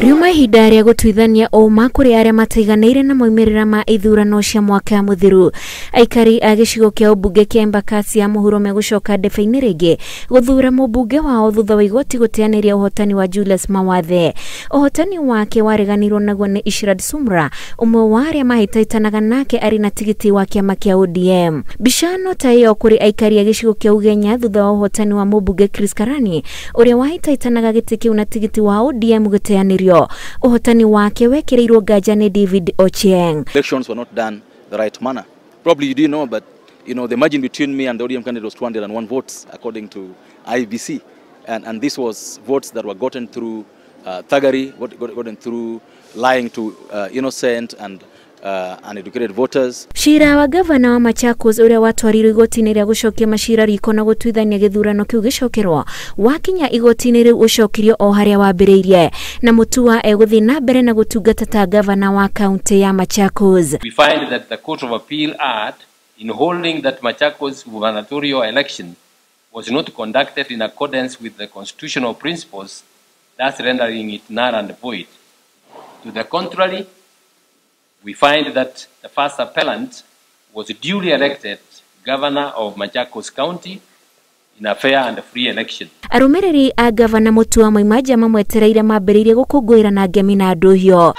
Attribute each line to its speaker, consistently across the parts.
Speaker 1: Riuma ihinda rĩa gũtuithania ũma kũrĩ arĩa mataiganĩire na moimĩrĩra ma ithurano cia mwaka mũthiru. Aikari a gĩcigo kĩa ũmbunge kĩa Embakasi ya mũhuro megũcoka ndebe-inĩ rĩngĩ gũthura mũmbunge wao thutha wa igoti gũteanĩria ũhotani wa Julius Mawathe. Ũhotani wake wareganirwo naguo nĩ Ishrad Sumra, ũmwe wa arĩa mahĩtahĩtanaga nake arĩ na tigiti wa kĩama kĩa ODM. Mbicano ta ĩyo kũrĩ aikari a gĩcigo kĩa Ugenya thutha wa ũhotani wa mũmbunge Chris Karani ũrĩa wahĩtahĩtanaga gĩtĩ kĩu na tigiti wa ODM gũteanĩrio. Ũhotani wake wekĩrĩirwo nganja nĩ David Ochieng.
Speaker 2: Elections were not done the right manner. Probably you didn't know, but you know the margin between me and the ODM candidate was 201 votes according to IBC, and this was votes that were gotten through thuggery, gotten through lying to innocent and uneducated voters.
Speaker 1: Cira wa gavana wa Machakos uria watwarirwo igoti-inĩ rĩa gũcokia macira riko na gũtuithania gĩthurano kĩu gĩcokerwo wakinya igoti-inĩ rĩu ũcokirio o harĩa wambĩrĩirie na Mutua egũthiĩ na mbere na gũtungata ta gavana wa kaunti ya Machakos.
Speaker 3: We find that the Court of Appeal erred in holding that Machakos gubernatorial election was not conducted in accordance with the constitutional principles, thus rendering it null and void. To the contrary, we find that the first appellant was duly elected governor of Machakos County in a fair and free election.
Speaker 1: Arũmĩrĩri a gavana Mutua Mwaimaja mamwetereire mambĩrĩirie gũkũngũĩra na ngemi na ndũhio.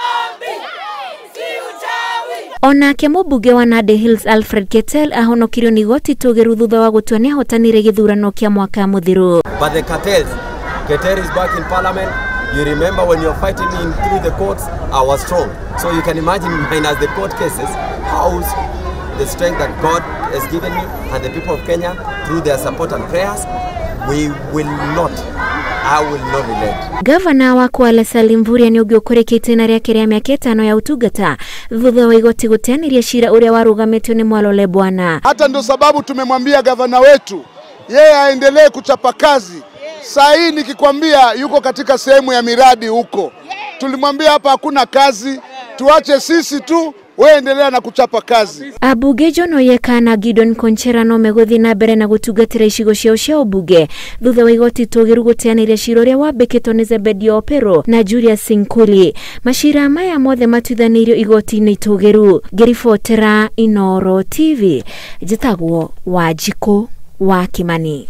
Speaker 1: Onake mũmbunge wa Nandi Hills Alfred Ketel ahonokirio nĩ igoti tũgĩru thutha wa gũtua nĩahotanire gĩthurano kĩa mwaka mũthiru.
Speaker 4: But the cartels, Keter is back in parliament. You remember when you're fighting in through the courts, I was strong. So you can imagine minus the court cases, how the strength that God has given me and the people of Kenya through their support and prayers, we will not, I will not relent.
Speaker 1: Gavana wa Kwale Salim Mvurya nĩ ũngĩ ũkũrĩkĩte itĩna rĩake rĩa mĩaka ĩtano ya ũtungata thutha wa igoti gũteanĩria cira ũrĩa warũgamĩtio nĩ Mwalole Bwana.
Speaker 5: Hata ndio sababu tumemwambia gavana wetu yeye aendelee kuchapa kazi. Saa hii nikikwambia yuko katika sehemu ya miradi huko. Tulimwambia hapa hakuna kazi, tuache sisi tu, wewe endelea na kuchapa kazi.
Speaker 1: Abunge John Oyeka na Gideon Konchera no megũthiĩ na mbere na gũtungatĩra icigo ciao cia ũmbunge thutha wa igoti tũgĩru gũteanĩria cira ũrĩa wambĩkĩtwo nĩ Zebedio Opero na Julius Sinkuli. Macira maya mothe matuithanĩirio igoti-inĩ itũgĩru. Ngĩribotera Inooro TV, njĩtagwo Wanjikũ wa Kimani.